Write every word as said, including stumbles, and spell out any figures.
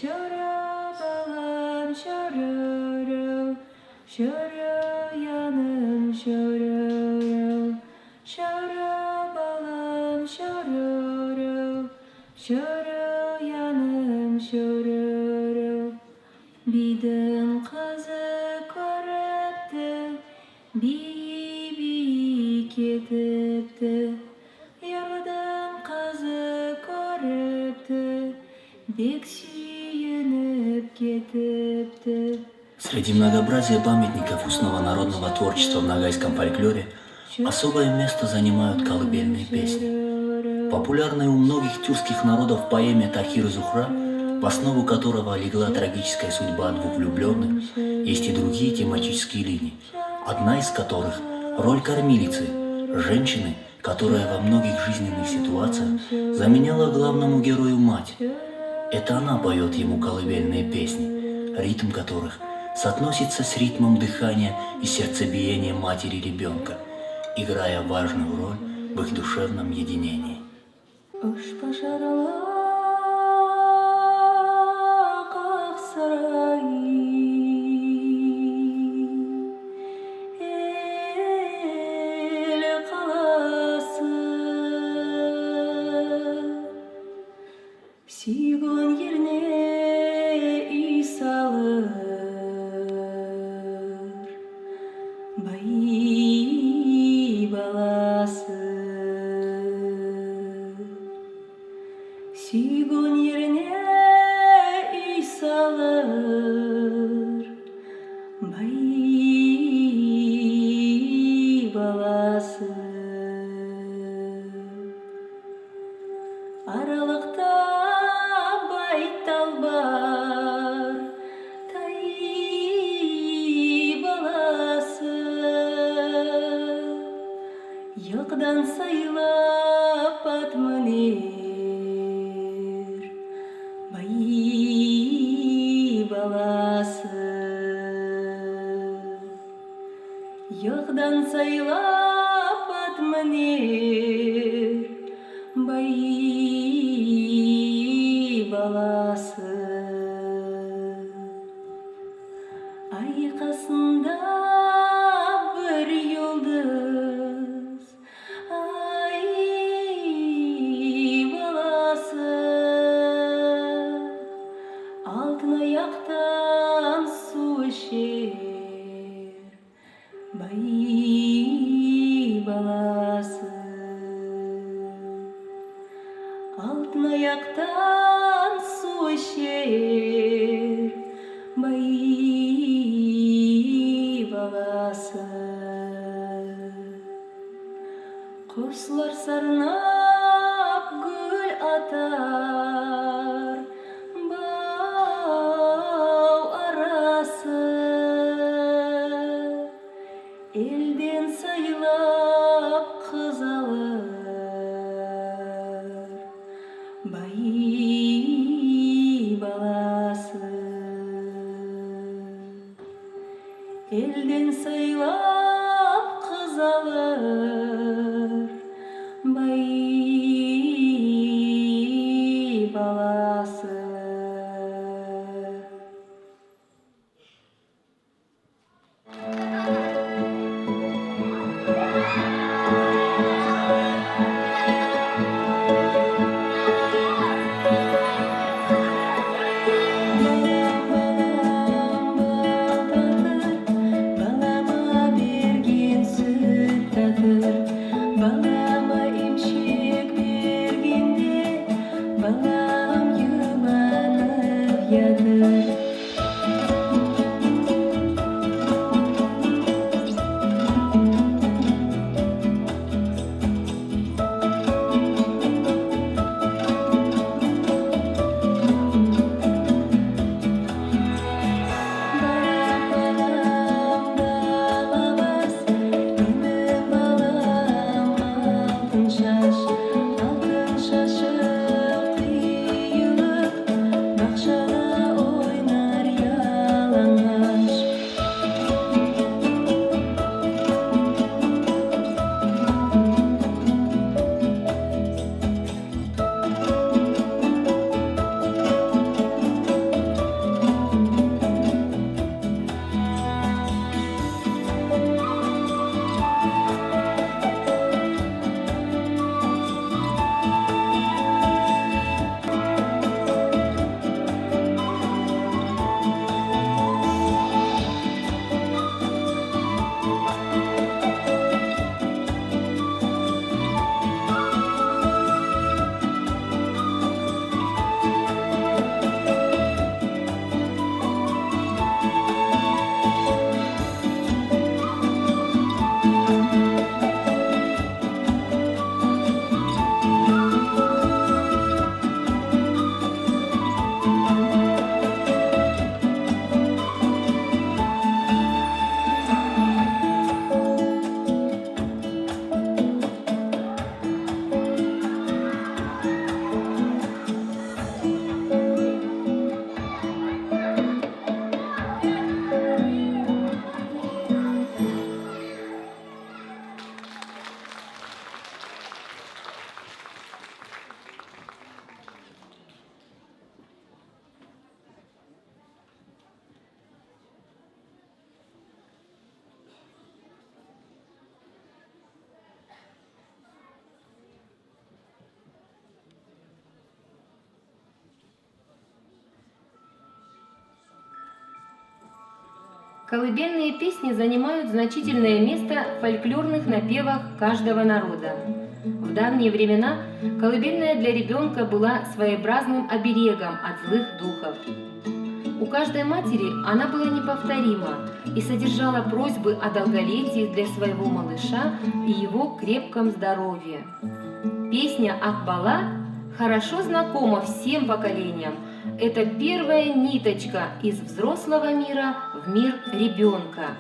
Шоро, балам, шоро, шоро, яным, шоро, шоро, балам, шоро, шоро, яным, шоро. Бийдинъ кызы коьрипти, бийий-бийий кетипти. Ярдынъ кызы коьрипти, бек суьйинип кетипти. Среди многообразия памятников устного народного творчества в ногайском фольклоре особое место занимают колыбельные песни. Популярной у многих тюркских народов поэме «Тахир-и-Зухра», в основу которого легла трагическая судьба двух влюбленных, есть и другие тематические линии, одна из которых — роль кормилицы, женщины, которая во многих жизненных ситуациях заменяла главному герою мать. Это она поёт ему колыбельные песни, ритм которых соотносится с ритмом дыхания и сердцебиения матери ребёнка, играя важную роль в их душевном единении. Уьш пашарлы Аксарай, эл каласы, суьйген ерине уьй салыр бай баласы. Суьйген ерине уьй салыр бай баласы. Аралыкта бай тал бар, тай баласы. Йыкдан сайлап ат минер бай баласы. Йыкдан сайлап ат минер бай баласы. Ай касында бир юлдыз, ай баласы, алтын аяктан сув ишер бай баласы. Алтын аяктан сув ишер бай баласы. Куслар сарнап, гуьл атар бав арасы. Элден сайлап кыз алыр бай баласы. Элден сайлап кыз алыр бай баласы. Колыбельные песни занимают значительное место в фольклорных напевах каждого народа. В давние времена колыбельная для ребёнка была своеобразным оберегом от злых духов. У каждой матери она была неповторима и содержала просьбы о долголетии для своего малыша и его крепком здоровье. Песня Акбала хорошо знакома всем поколениям. Это первая ниточка из взрослого мира в мир ребёнка.